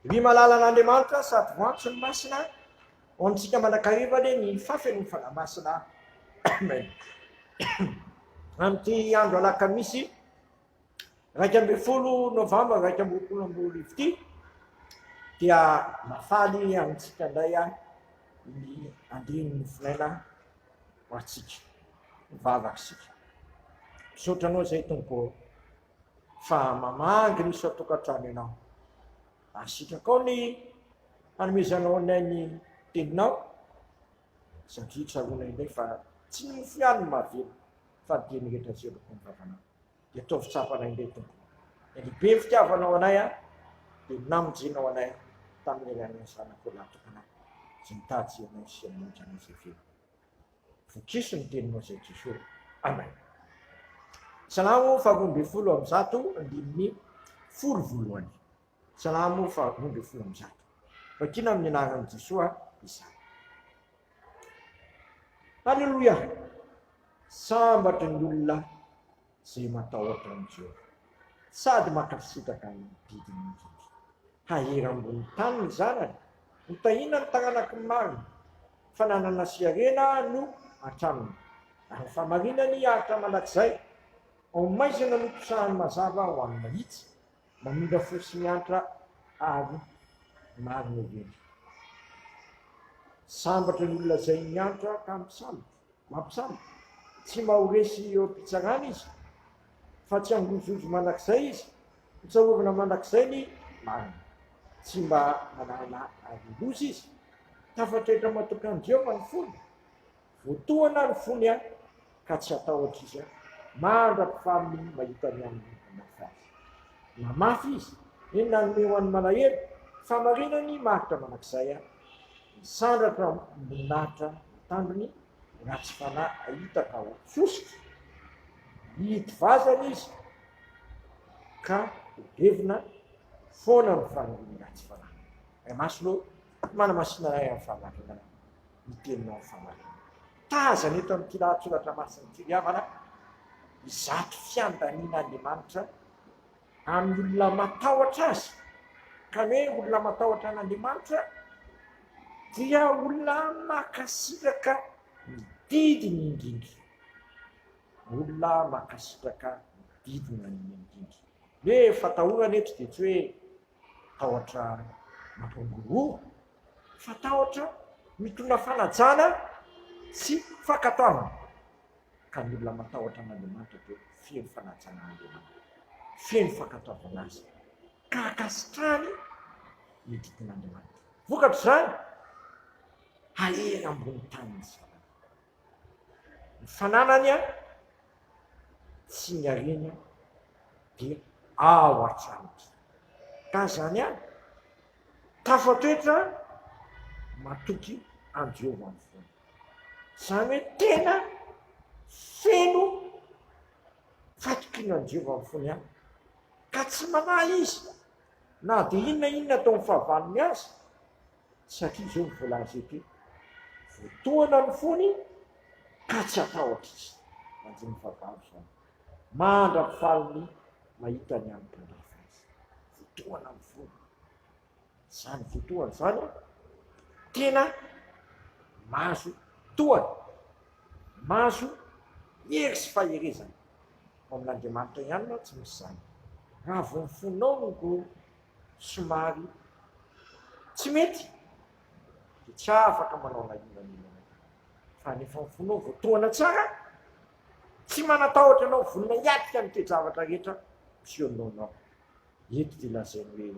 Ry malalan'Andriamanitra sady voantso ny Masina, ho amintsika mandrakariva anie ny fahafenoan'ny Fanahy Masina. Amen. Amin'ity andro alakamisy 11 novambra 2021 ity dia mafaly amintsika indray aho ny andininy mofonaina ho antsika. Mivavaka isika. Misaotra anao izay Tompo. fa mamangy ny isan-tokantrano ianao. Ary sitrakao ny hanomezanao anay ny teninao, satria tsaroana indray fa tsy ny mofo ihany no mahavelona, fa ny teny rehetra izay aloaky ny vavanao. Dia ataovy tsapanay indray, Tompo, ny lehibe fitiavanao anay, dia namonjenao anay tamin'ny alalan'ny Zanakao lahy tokana, izay nitady anay sy hamonjy anay izay velona. Vokiso ny teninao izay Jesoa. Amen. Salamo faha 112 andininy 10 voalohany. Salamo faha 112. Vakina amin'ny anaran'i Jesoa izany. Alléluia. Sambatra ny olona izay matahotra an'i Jehovah, sady mankasitraka ny didiny indrindra. Hahery ambony tany ny zanany, hotahiana ny taranaky ny marina, fananana sy harena no an-tranony, ary ny fahamarinany hiaritra mandrakizay. Ao maizina no tosahany mazava ho an'ny mahitsy, mamindra fo sy miantra ary marina ireny. Sambatra ny olona izay miantra ka misambotra. Mampisambotra. Tsy mba ho resy eo am-pitsarana izy, fa tsy hangozohozo mandrakizay izy, ho tsarovana mandrakizay ny marina. Tsy mba manana ary loza izy. Tafatoetra matoky an'i Jehovah ny fony. Voatohana ny fony ka tsy hatahotra izy mandra-pifaly mahita ny aminy hanafy azy. Namafy izy, eny nanome ho an'ny malahelo, fahamarinany maharitra mandrakizay. Misandratra am-boninahitra ny tandrony, ratsy fanahy hahita ka ho sosotra, hihidy vazana izy ka ho levona foana ny faniriany ratsy fanahy. Ray Masina ô, manamasina anay amin'ny fahamarinana, ny teninao ny fahamarinana. Tazana eto amin'ity lahatsoratra masina ity ry havana, izato fiandanian'Andriamanitra amin'ny olona matahotra azy, ka ny hoe olona matahotra an'Andriamanitra dia olona mankasitraka ny didiny indrindra, olona mankasitraka ny didiny indrindra. Ny hoe fatahorana eto dia tsy hoe tahotra mampangorohoro, fa tahotra mitondra fanajana sy fankatoavana. Ka ny olona matahotra an'Andriamanitra dia feno fanajana an'Andriamanitra, feno fankatoavana Azy, ka ankasitrahany ny didin'Andriamanitra. Vokatr'izany, hahery ambony tany ny zanany. Ny fananany sy ny hareny dia ao an-tranony. Ka izany ihany, tafatoetra matoky an'i Jehovah ny fony. Izany hoe tena feno fatokiana an'i Jehovah ny fony ihany. Ka tsy manahy izy na dia inona inona ataon'ny fahavalony azy, satria izao no voalaza eto hoe, voatohana ny fony ka tsy hatahotra izy. Andininy fahavalo izany. Mandra-pifaliny mahita ny an'ny mpandrafy azy. Voatohana ny fony. Izany votohana izany tena mahazo tohana, mahazo hery sy faherezana. Ao amin'Andriamanitra ihany mantsy misy izany. Raha vao ny fonao no go somary tsy mety dia tsy afaka manao na inona na inona ianao. Fa nefa ny fonao voatohana tsara, tsy manatahotra anao, vonona hiatrika ny toe-javatra rehetra miseho anoloanao. Eto dia lazainy hoe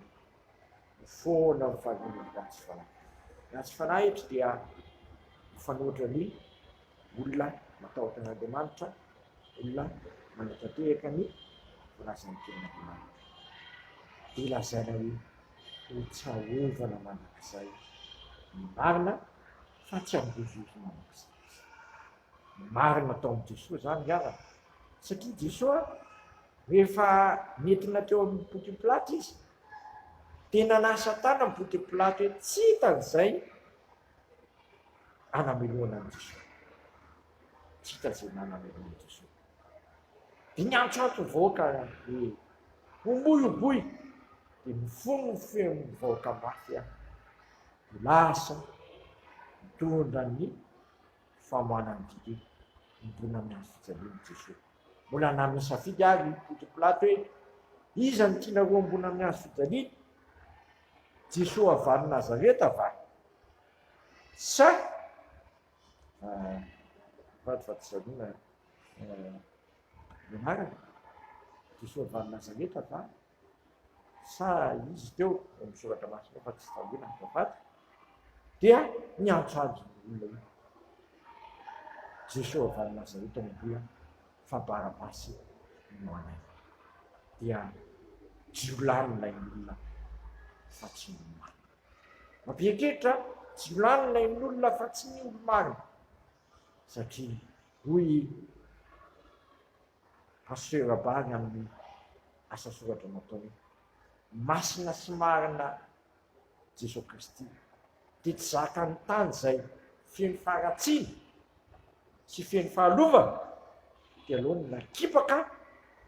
ho foana ny fahorian'ny ratsy fanahy. Ny ratsy fanahy eto dia mifanohitra ny olona matahotra an'Andriamanitra, olona manatanteraka ny voalazan'ny tenin'Andriamanitra. Dia lazaina hoe ho tsarovana mandrakizay ny marina fa tsy hangozohozo mandrakizay. Ny marina tao amin'i Jesoa izany ry havana, satria Jesoa Rehefa nentina teo amin'i Pontio Pilato izy, dia nanasa tanana i Pontio Pilato hoe tsy hitany izay hanamelohana an'i Jesoa. Tsy hita izay nanamelohana an'i Jesoa. Dia niantsoantso ny vahoaka hoe, Homboy, homboy! Dia nifono ny feon'ny vahoaka mafy aho, dia lasa nitondra ny famoahana ny didy nidona amin'ny hazo fijaliana i Jesoa. Mbola nanome safidy ary i Pontio Pilato hoe, Iza no tianareo hambona amin'ny hazo fijaliana? Jesoa avy any Nazareta va? Sa Azafady fa tsy tsaroana ny anarany. Jesoa avy any Nazareta va? Sa izy teo ao amin'ny soratra masina ao fa tsy tsaroana azafady. Dia niantso azy io olona io. Jesoa avy any Nazareta no mbola fa Barabasy no anay. Dia jiolahy ilay olona fa tsy ny marina. Mampieritreritra, jiolahy ilay olona fa tsy ny olo-marina. Satria hoy i Pasteur Rabary amin'ny asa soratra nataony hoe, Masina sy marina Jesoa Kristy dia tsy zakan'ny tany izay feno faharatsiana sy feno fahalovana dia aleony nakipaka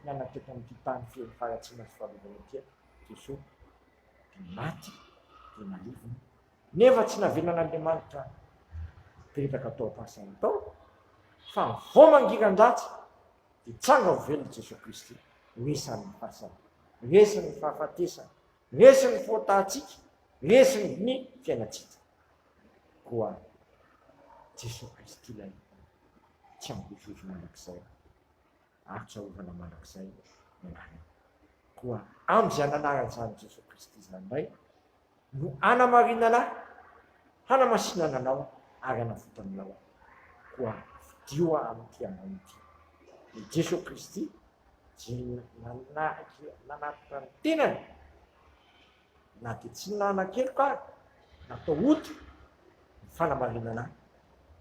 niala teto amin'ity tany feno faharatsiana sy fahalovana ity Jesoa dia maty dia nalevina nefa tsy navelan'Andriamanitra hipetraka tao am-pasana tao fa vao mangiran-dratsy dia tsanga ho velona Jesoa Kristy resan'ny fasana resin'ny fahafatesana Resy ny fahotantsika, resy ny fiainantsika. Koa Jesoa Kristy ilay tsy ambozozo mandrakizay ary tsy arovana mandrakizay ny anarany. Koa amin'izany anaran'izany Jesoa Kristy izany indray no anamarinana ahy, hanamasinana anao ary hanavotana anao. Koa fidio aho amin'ity androany ity. I Jesoa Kristy Izay nanatitra ny tenany na dia tsy nanan-keloka ary, natao ota ny fanamarinana ahy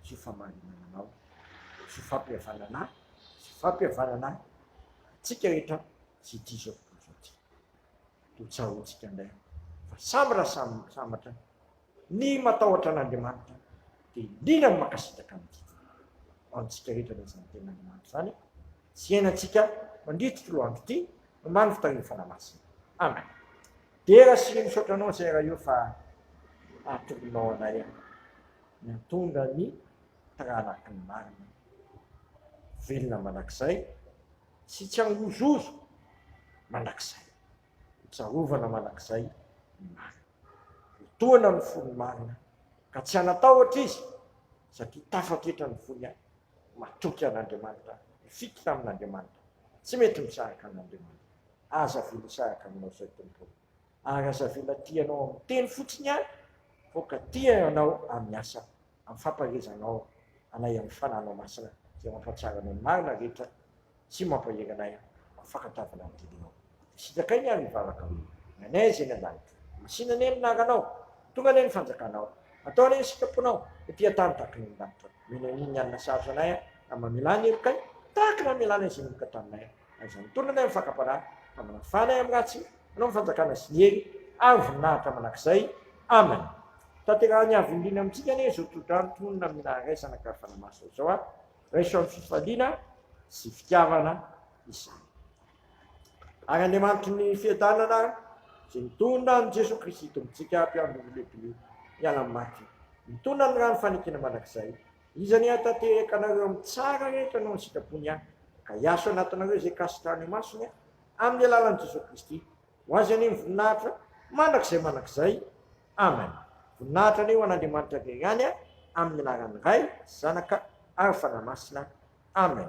sy ho famarinana anao sy ho fampihavanana ahy sy ho fampihavanana antsika rehetra sy ity izao tontolo izao ity. Dia ho tsaroantsika indray fa samy raha samy sambatra Ny matahotra an'Andriamanitra dia indrindra ny mankasitraka ny didiny. Ho antsika rehetra anie izany tenin'Andriamanitra izany sy iainantsika mandritra ity lohandro ity ambany fitarihan'ny Fanahy Masina. Amen. Dera sy misaotra anao izay raha io fa atoronao anay ny hatonga ny taranaky ny marina velona mandrakizay sy tsy hangozozo mandrakizay. Ho tsarovana mandrakizay ny marina. Ho tohana ny fony marina, ka tsy hanatahotra izy, satria tafatoetra ny fony matoky an'Andriamanitra, mifikitra amin'Andriamanitra, tsy mety misaraka amin'Andriamanitra. Aza avela hisaraka aminao izay Tompo ô. Ary aza avela tia anao amin'ny teny fotsiny ihany, fa ka tia anao amin'ny asa, amin'ny fampaherezanao anay amin'ny Fanahinao Masina izay mampahatsiaro anay ny marina rehetra sy mampahery anay amin'ny fankatoavana ny didinao. Sitrakay ny ary hivavaka hoe, Rainay izay any an-danitra, masina anie ny anaranao, tonga anie ny fanjakanao, atao anie ny sitraponao, ety an-tany tahaka ny any an-danitra. Omena anio ny hanina sahaza anay, ary mamelà ny helokay, tahaka ny namelanay izay meloka taminay. Aiza mitondra anay amin'ny fakam-panahy, fa manafaha anay amin'ny ratsy, anao ny fanjakana sy ny hery ary voninahitra mandrakizay. Amen. Tanterahan'ny Avo Indrindra amintsika anie izao tsodrano tononina amin'ny anaran'ny Ray, Zanaka ary Fanahy Masina izao ary raiso amin'ny fifaliana sy fitiavana izany. Ary Andriamanitry ny fiadanana izay nitondra an'i Jesoa Kristy Tompontsika mpiandry ondry lehibe hiala amin'ny maty, mitondra ny rano fanekena mandrakizay, Izy anie hahatanteraka anareo amin'ny tsara rehetra noho ny sitrapony ihany, ka hiasa ao anatinareo izay kasitrahany imasony amin'ny alalan'i Jesoa Kristy. Ho Azy anie ny voninahitra mandrakizay mandrakizay. Amen. Voninahitra anie ho an'Andriamanitra irery ihany, amin'ny anaran'ny Ray, Zanaka ary Fanahy Masina. Amen.